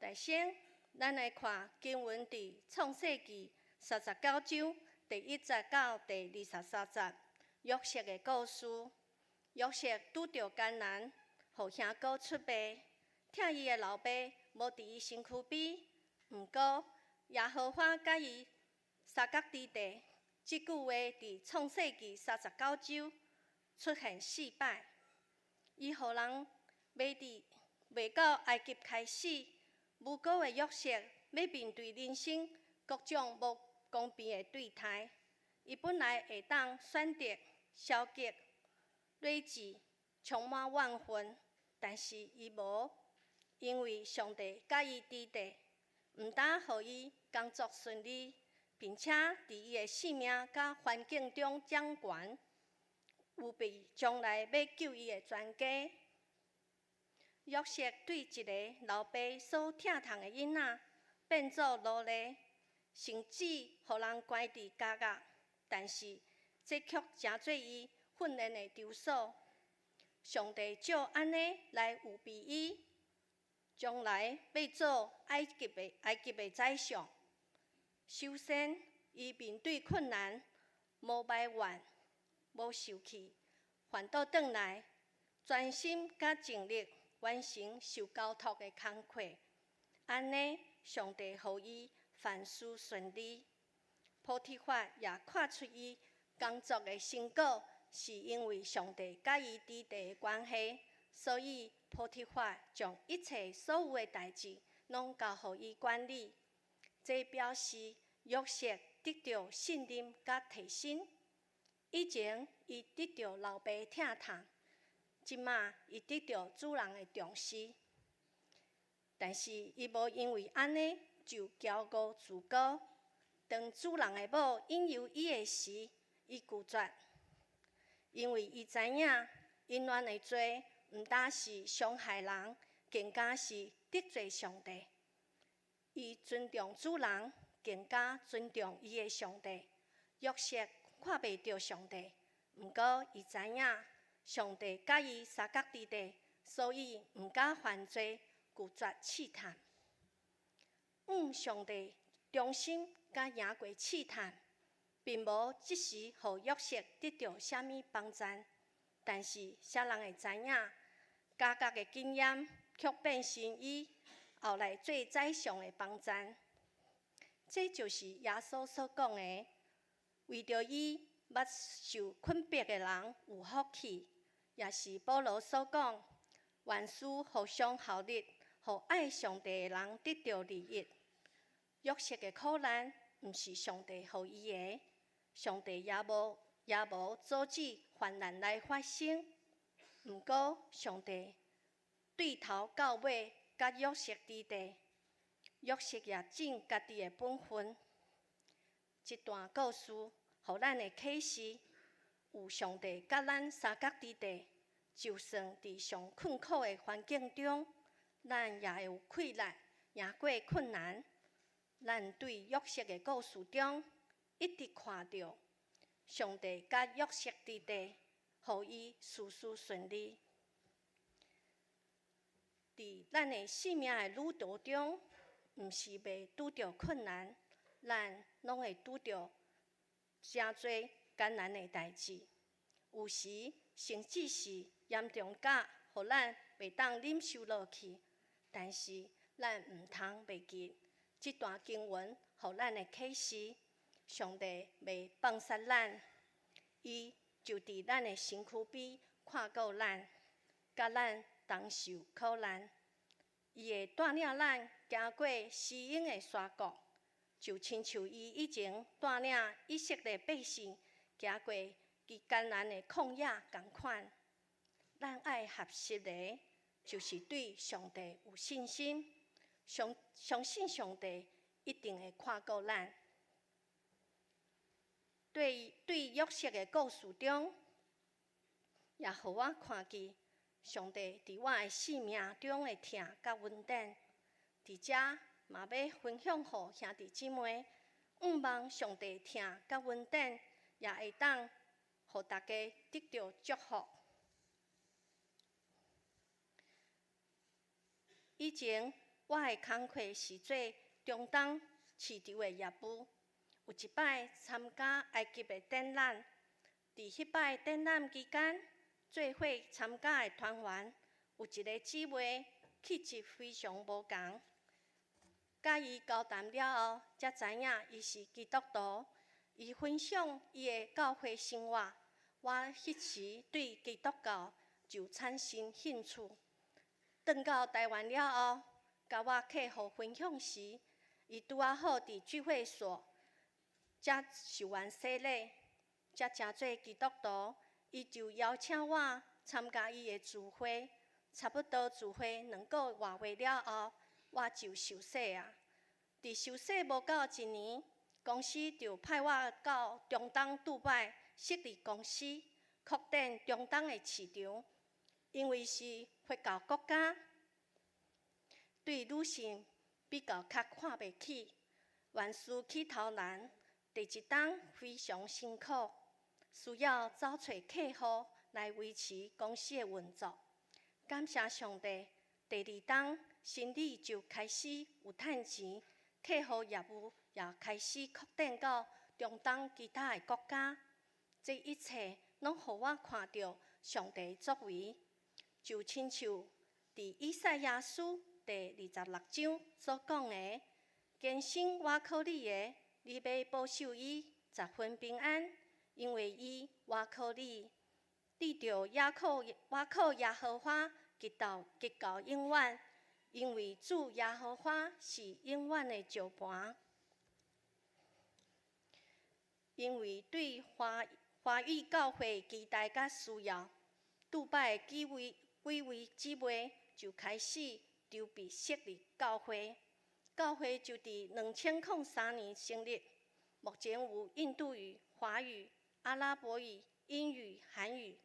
首先，咱來看經文佇創世記39章第1節到第23節，約瑟的故事。約瑟拄著艱難，予兄哥出賣，疼伊的老爸無佇伊身軀邊。毋過，耶和華佮伊相佮佇地，這句話佇創世記三十九章出現四擺。伊予人賣佇賣到埃及開始，無辜的約瑟欲面對人生各種無公平的對待。伊本來會當選擇消極、睿智、充滿怨恨，但是伊無，因為上帝佮伊佇地，毋但予伊工作順利，並且佇伊的性命佮環境中掌權，預備將來欲救伊的全家。約瑟對一个老爸所疼痛的囡仔變做奴隸，甚至予人關佇監獄，但是這卻成做伊訓練的場所。上帝藉按呢來預備伊，將來欲做埃及的宰相。首先，伊面對困難，無埋怨，無受氣，反倒轉來，專心佮盡力完成受交託的工課。按呢，上帝予伊凡事順利。波提乏也看出伊工作的成果，是因為上帝佮伊佇地的關係，所以波提乏將一切所有的代誌攏交予伊管理。這表示約瑟得著信任佮提升。以前伊得著老爸疼痛，這馬伊得著主人的重視。但是伊無因為按呢就驕傲自高。當主人的某引誘伊的時，伊拒絕，因為伊知影淫亂的罪毋但是傷害人，更加是得罪上帝。伊尊重主人，更加尊重伊的上帝。約瑟看袂著上帝，毋過伊知影上帝佮伊相佮佇地，所以毋敢犯罪，拒絕試探。上帝忠心佮贏過試探，並無即時予約瑟得著啥物幫贊，但是啥人會知影，監獄的經驗卻變成伊後來做宰相的幫贊。這就是耶穌所講的：為著伊捌受捆縛的人有福氣，也是保羅所講：萬事互相效力，予愛上帝的人得著利益。約瑟的苦難，毋是上帝予伊的，上帝也無阻止患難來發生。毋過，上帝對頭到尾佮約瑟佇地，約瑟也盡家己的本分。這段故事予咱的啟示，有上帝佮咱相佮佇地，就算佇上困苦的環境中，咱也會有氣力贏過困難。咱對約瑟的故事中，一直看著上帝佮約瑟佇地，予伊事事順利。佇咱的生命的旅途中，毋是袂拄著困難，咱攏會拄著誠濟艱難的代誌。有時甚至是嚴重甲予咱袂當忍受落去，但是咱毋通袂記這段經文予咱的啟示：上帝袂放殺咱，伊就佇咱的身軀邊看顧咱，佮咱同受苦難。伊會帶領咱行過死蔭的山谷，就親像伊以前帶領以色列百姓行過其艱難的曠野仝款。咱愛學習的，就是對上帝有信心，相信上帝一定會看顧咱。對約瑟的故事中，也予我看見上帝佇我的生命中的疼佮恩典。佇遮嘛欲分享予兄弟姊妹，向望上帝疼佮恩典，也會當予大家得著祝福。以前我的工課是做中東市場的業務。有一擺參加埃及的展覽，佇彼擺展覽期間，做伙參加的團員有一个姊妹氣質非常無仝。佮伊交談了後，才知影伊是基督徒。伊分享伊的教會生活，我彼時對基督教就產生興趣。轉到台灣了後，佮我客戶分享時，伊拄仔好佇聚會所才受完洗禮，才成做基督徒。伊就邀請我參加伊的聚會。差不多聚會2個外月了後，我就受洗啊。佇受洗無夠一年，公司就派我到中東杜拜設立公司，擴展中東的市場。因為是佛教國家，對女性比較較看袂起，萬事起頭難。第一冬非常辛苦，需要走揣客戶來維持公司的運作。感謝上帝，第二冬生意就開始有趁錢，客戶業務也開始擴展到中東其他的國家。這一切攏予我看著上帝作為，就親像佇以賽亞書第26章所講的：堅心倚靠你的，你欲保守伊十分平安，因為伊倚靠你。你著倚靠倚靠耶和華，直到直到永遠，因為主耶和華是永遠的石磐。因為對華華語教會期待佮需要，杜拜幾位姊妹就開始籌備設立教會。教會就佇2003年成立，目前有印度語、華語、阿拉伯語、英語、韓語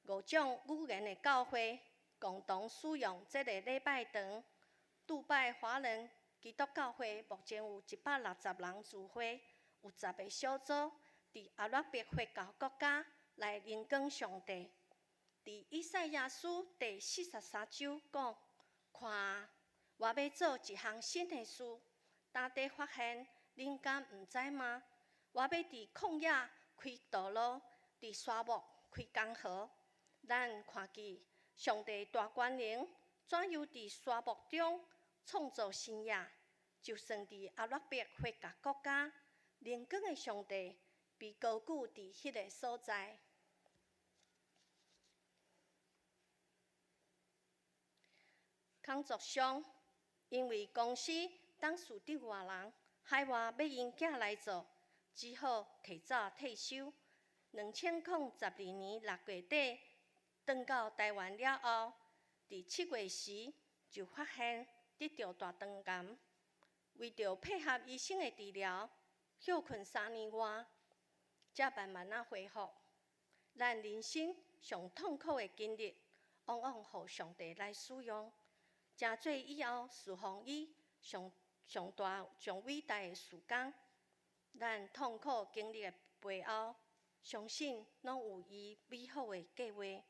五種語言的教會，共同使用這个禮拜堂。杜拜華人基督教會目前有160人聚會，有10個小組，佇阿拉伯佛教國家來榮光上帝。佇以賽亞書第43章講：看啊，我欲做一項新的事，大地發現，恁敢毋知嗎？我欲佇曠野開道路，佇沙漠開江河。咱看見上帝大權能，怎樣佇沙漠中創造新業，就算佇阿拉伯佛教國家，榮光的上帝被高舉佇彼个所在。工作上，因為公司董事長換人，海外欲𪜶囝來做，只好提早退休。2012年6月底，轉到台灣了後，佇7月時就發現得著大腸癌，為著配合醫生的治療，歇睏3年外，才慢慢仔恢復。咱人生上痛苦的經歷，往往予上帝來使用，成做以後侍奉伊上上大上偉大的事工。咱痛苦經歷的背後，相信攏有伊美好的計畫。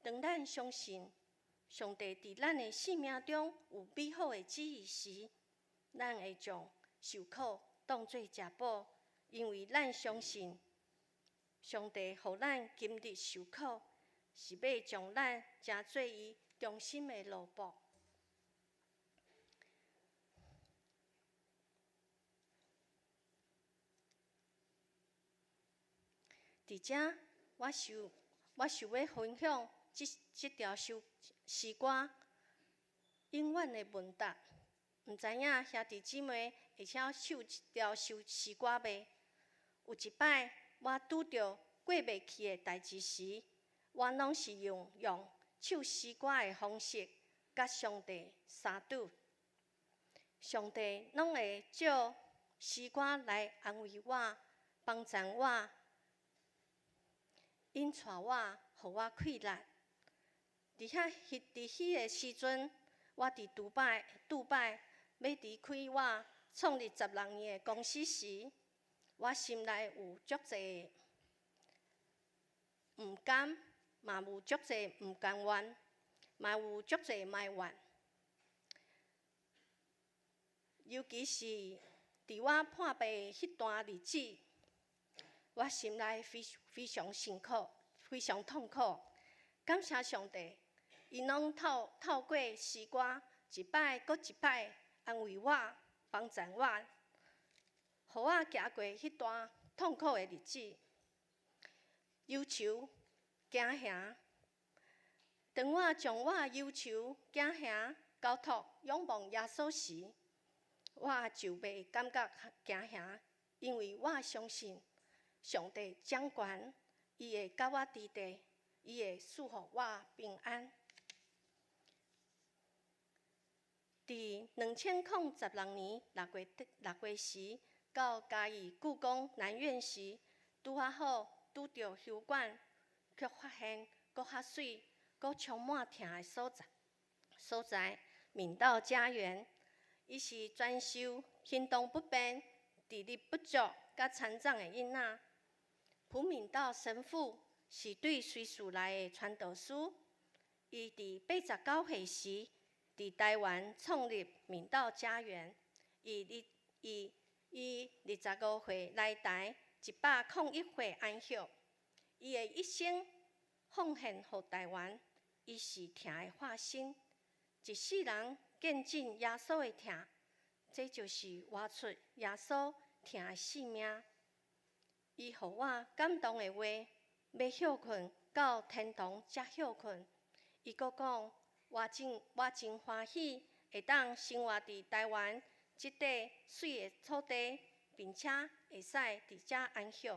當咱相信上帝佇咱的生命中有美好的旨意時，咱會將受苦當做食補，因為咱相信上帝予咱經歷受苦，是欲將咱成做伊忠心的奴僕。佇遮，我想欲分享這條首詩歌《永遠的問答》。毋知影兄弟姊妹會曉唱這條首詩歌袂？有一擺，我拄著過袂去的代誌時，我攏是用唱詩歌的方式，佮上帝相拄。上帝攏會借詩歌來安慰我、幫助我、引帶我，予我氣力。佇彼个時陣，我佇杜拜欲離開我創立16年的公司時，我心內有足濟毋甘，嘛有足濟毋甘願，嘛有足濟埋怨。尤其是佇我破病的彼段日子，我心內非非常辛苦，非常痛苦。感謝上帝，伊攏透透過詩歌一擺閣一擺安慰我、幫助我，予我行過彼段痛苦的日子。憂愁驚嚇，當我將我憂愁驚嚇交託仰望耶穌時，我就袂感覺驚嚇，因為我相信上帝掌權，伊會佮我佇地，伊會賜予我平安。佇2016年6月6月時，到嘉義故宮南院時，拄仔好拄著休館，卻發現閣較媠、閣充滿疼的所在。所在敏道家園，伊是專收行動不便、智力不足、佮殘障的囡仔。蒲敏道神父是對瑞士來的傳道師，伊佇89歲時，佇台灣創立敏道家園。伊二伊伊25歲來台，101歲安息。伊的一生奉獻予台灣，伊是疼的化身。一世人見證耶穌的疼，這就是活出耶穌疼的生命。伊予我感動的話，欲歇睏到天堂才歇睏。伊閣講，我真歡喜會當生活佇台灣這塊媠的土地，並且會使佇遮安息。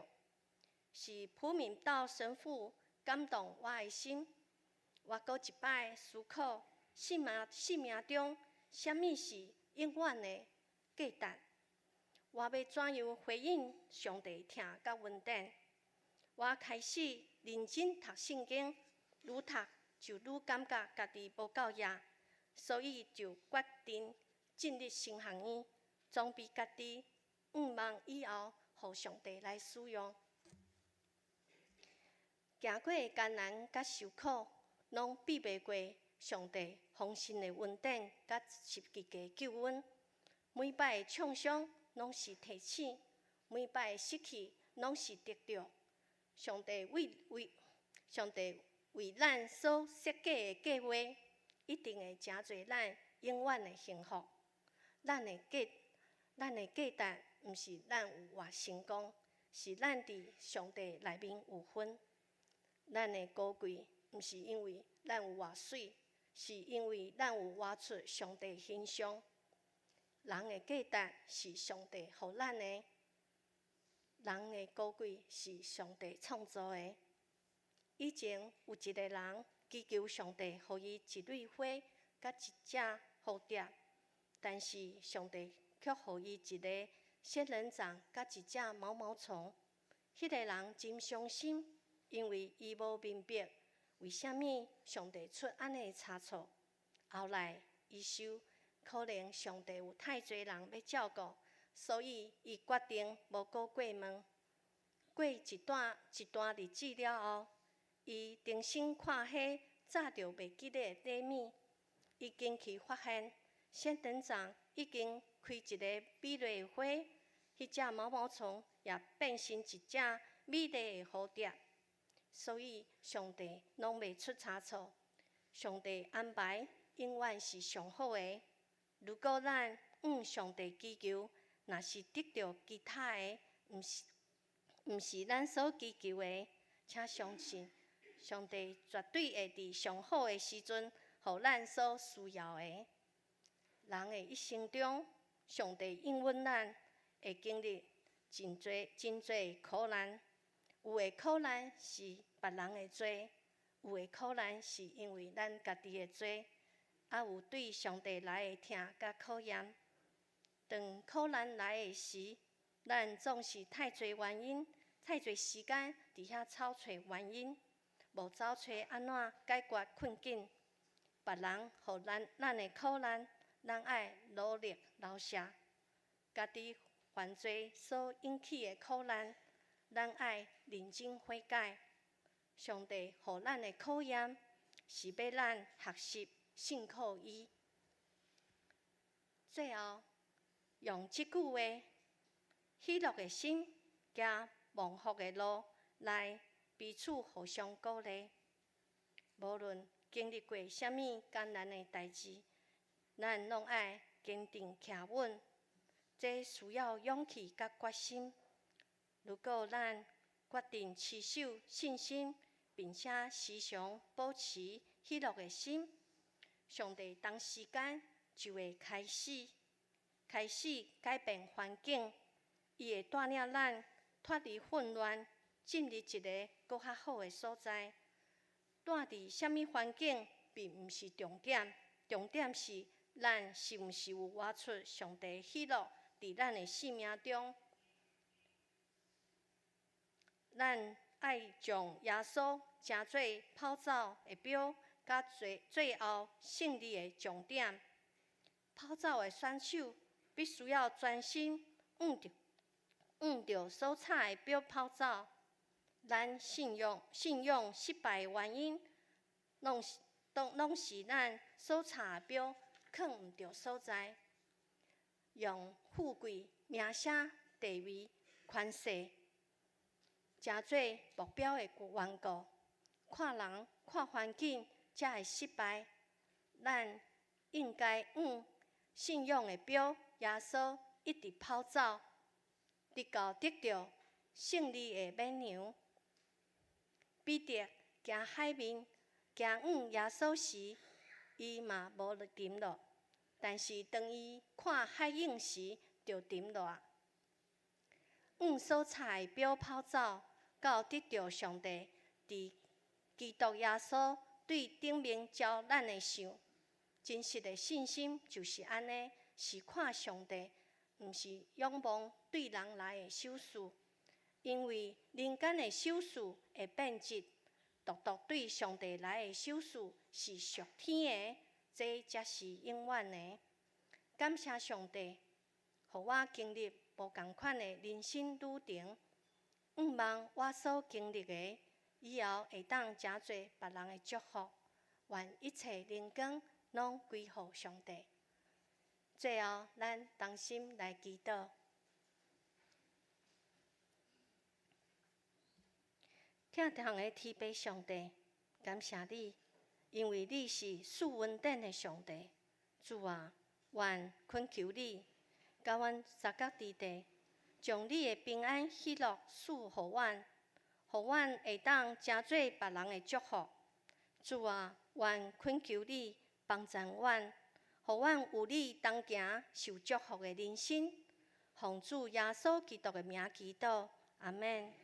是蒲敏道神父感動我的心。我閣一擺思考生命中，啥物是永遠的價值？我欲怎樣回應上帝疼佮恩典？我開始認真讀聖經，愈讀就愈感覺家己無夠額，所以就決定進入神學院，裝備家己，向望以後予上帝來使用。行過的艱難佮受苦，攏比袂過上帝豐盛的恩典佮十字架救恩。每擺的創傷攏是提醒，每擺的失去攏是得著。上帝為咱所設計的計劃，一定會成就咱永遠的幸福。咱的價值，毋是咱有偌成功，是咱佇上帝內面有份。咱的高貴，毋是因為咱有偌媠，是因為咱有活出上帝形象。人的價值是上帝予咱的，人的高貴是上帝創造的。以前有一个人祈求上帝予伊一蕊花佮一隻蝴蝶，但是上帝卻予伊一个仙人掌佮一隻毛毛蟲。彼个人真傷心，因為伊無明白為啥物上帝出按呢的差錯。後來伊想，可能上帝有太濟人欲照顧，所以伊決定無閣過問。過一段日子了後，伊重新看彼早就袂記得的禮物，伊驚奇發現，仙人掌已經開一个美麗的花，彼隻毛毛蟲也變成一隻美麗的蝴蝶。所以，上帝攏袂出差錯，上帝安排永遠是上好的。如果咱向上帝祈求，若是得著其他的，毋是咱所祈求的，請相信上帝絕對會佇上好的時陣，予咱所需要的。人的一生中，上帝應允咱會經歷真濟真濟苦難，有的苦難是別人的罪，有的苦難是因為咱家己的罪，也有對上帝來的疼佮考驗。當苦難來的時，咱總是太濟原因、太濟時間佇遐找揣原因，無找揣按怎解決困境。別人予咱的苦難，咱愛努力流瀉。家己犯罪所引起的苦難，咱愛認真悔改。上帝予咱的考驗，是欲咱學習信靠伊。最後，用這句話，喜樂的心，行蒙福的路，來彼此互相鼓勵。無論經歷過啥物艱難的代誌，咱攏愛堅定徛穩。這需要勇氣佮決心。如果咱決定持守信心，並且時常保持喜樂的心，上帝同時間就會開始改變環境，伊會帶領咱脫離混亂，進入一個閣較好的所在。蹛佇啥物環境並毋是重點，重點是咱是毋是有活出上帝喜樂佇咱的生命中。咱愛將耶穌成做跑走的標，佮最後勝利的終點。跑走的選手必須要專心向著所插的標跑走。咱信仰失敗的原因，攏是咱所插的標囥毋著所在。用富貴、名聲、地位、權勢，成做目標的緣故，看人、看環境，才會失敗。咱應該向信仰的標耶穌一直跑走，直到得著勝利的冕旒。彼得行海面，行向耶穌時，伊嘛無沉落。但是當伊看海湧時，就沉落。向所插的標跑走，到得著上帝佇基督耶穌對頂面召咱的賞。真實的信心就是按呢，是看上帝，毋是仰望對人來的賞賜。因為人間的賞賜會變質，獨獨對上帝來的賞賜是屬天的，這才是永遠的。感謝上帝，予我經歷無仝款的人生旅程。向望我所經歷的，以後會當成做別人的祝福。願一切榮光攏歸予上帝。最後，咱同心來祈禱。疼痛的天父上帝，感謝你，因為你是賜恩典的上帝。主啊，願懇求你，共阮三角之地，將你的平安喜樂賜予阮，予阮會當成做別人的祝福。主啊，願懇求你幫贊阮，予阮有你同行受祝福的人生。奉主耶穌基督的名祈禱，阿們。